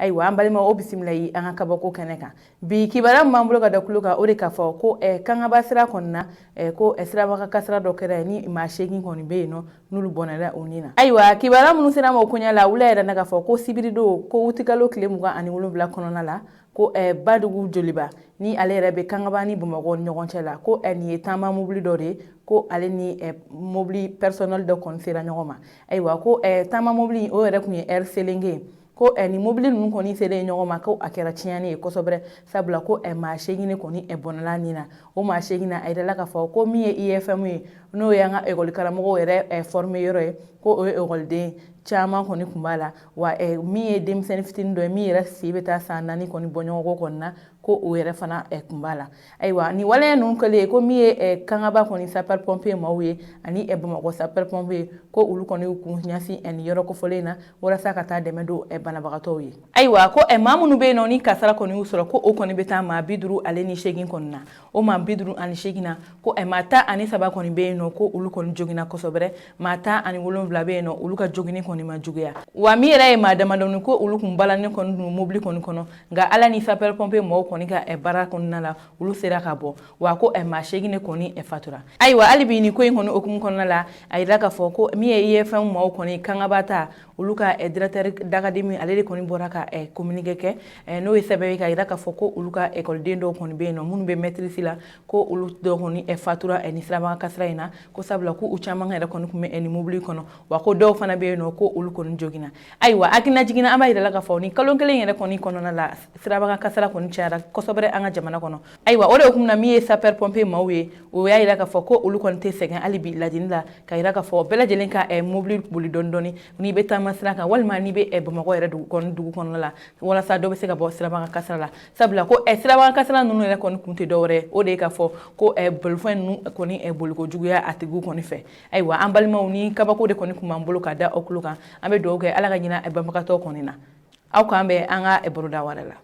Ayiwa, an balimaw, o bisimila yi an ka kabako kɛnɛ kan. Bi kibaruya min b'an bolo ka da tulo kan, o de k'a fɔ ko Kangaba sira kɔni na, ko sirabaga kasara dɔ kɛra yen ni maa 8 kɔni bɛ yen nɔ, n'olu bɔnɛra u ni na. Ayiwa, kibaruya minnu sera ma o koɲɛ la, wula yɛrɛ na k'a fɔ ko sibiridon, ko wutikalo tile 27 kɔnɔna la, ko Badugu Joliba ni ale yɛrɛ bɛ Kangaba ni Bamakɔ ni ɲɔgɔn cɛ la, ko nin ye taama mobili dɔ de ye, ko ale ni mobili personnel dɔ kɔni sera ɲɔgɔn ma. Ayiwa, ko taama mobili o yɛrɛ tun ye Air Selenge ye. Ko nin mobili ninnu kɔni selen ɲɔgɔn ma, ko a kɛra tiɲɛni ye kosɛbɛ, sabula ko maa 8 kɔni bɔnɛla nin na. O maa 8 na, a yirala k'a fɔ ko min ye IFM ye, n'o ye an ka ekɔli karamɔgɔw yɛrɛ former yɔrɔ ye, ko o ye ekɔliden caman kɔni tun b'a la. Wa min ye denmisɛnnin fitinin dɔ ye, min yɛrɛ si bɛ taa san 4 kɔni bɔɲɔgɔnko kɔni na, ko o yɛrɛ fana tun b'a la. Ayiwa, nin waleya ninnu kɛlen, ko min ye Kangaba kɔni sapeur pompier maaw ye ani Bamakɔ sapeur pompier, ko olu kɔni y'u kun ɲɛsin nin yɔrɔ kofɔlen na walasa ka taa dɛmɛ don banabagatɔw ye. Ayiwa, ko maa minnu bɛ yen nɔ ni kasara kɔni y'u sɔrɔ, ko o kɔni bɛ taa maa 58 kɔni na. O maa 58 na, ko maa 13 kɔni bɛ yen nɔ, ko olu kɔni joginna kosɛbɛ. Maa 17 bɛ yen nɔ, olu ka joginni kɔni ma juguya. Wa min yɛrɛ ye maa damadɔni, ko olu kun balannen kɔni don mobili kɔni kɔnɔ, nka Ala ni sapeur pompier mɔgɔw kɔni ka baara kɔnɔna la, olu sera ka bɔ. Wa ko maa 8 de kɔni fatura. Ayiwa, hali bi nin ko in kɔni hukumu kɔnɔna la, a yira k'a fɔ ko min ye IFM maaw kɔni Kangaba ta, olu ka directeur d'académie, ale de kɔni bɔra ka communiqué kɛ, n'o ye sɛbɛn ye, ka yira k'a fɔ ko olu ka ekɔliden dɔw kɔni bɛ yen nɔ minnu bɛ maîtrise la, ko olu dɔw kɔni fatura ni sirabaga kasara in na, ko sabula ko u caman yɛrɛ kɔni tun bɛ nin mobili kɔnɔ, wa ko dɔw fana bɛ yen nɔ, ko olu kɔni joginna. Ayiwa, hakilina jiginna, an b'a yira la k'a fɔ ni kalo kelen yɛrɛ kɔni kɔnɔna la, sirabaga kasara kɔni cayara kosɛbɛ an ka jamana kɔnɔ. Ayiwa, o de hukumu na, min ye sapeur pompier maaw ye, o y'a yira k'a fɔ ko olu kɔni tɛ sɛgɛn hali bi ladili la, ka yira k'a fɔ bɛɛ lajɛlen ka mobili boli dɔɔni dɔɔni n'i bɛ taama sira kan walima n'i bɛ Bamakɔ yɛrɛ dugu kɔnɔ, dugu kɔnɔna la, walasa dɔ bɛ se ka bɔ sirabaga kasara la, sabula ko sirabaga kasara ninnu yɛrɛ kɔni kun tɛ dɔwɛrɛ, o de ye k'a fɔ ko bolifɛn ninnu kɔni boliko juguya a tigiw kɔni fɛ. Ayiwa, an balimaw, ni kabako de kɔni tun b'an bolo ka da aw tulo kan. An bɛ dugawu kɛ, Ala ka ɲinɛ banbagatɔ kɔni na. Aw k'an bɛn an ka baroda wɛrɛ la.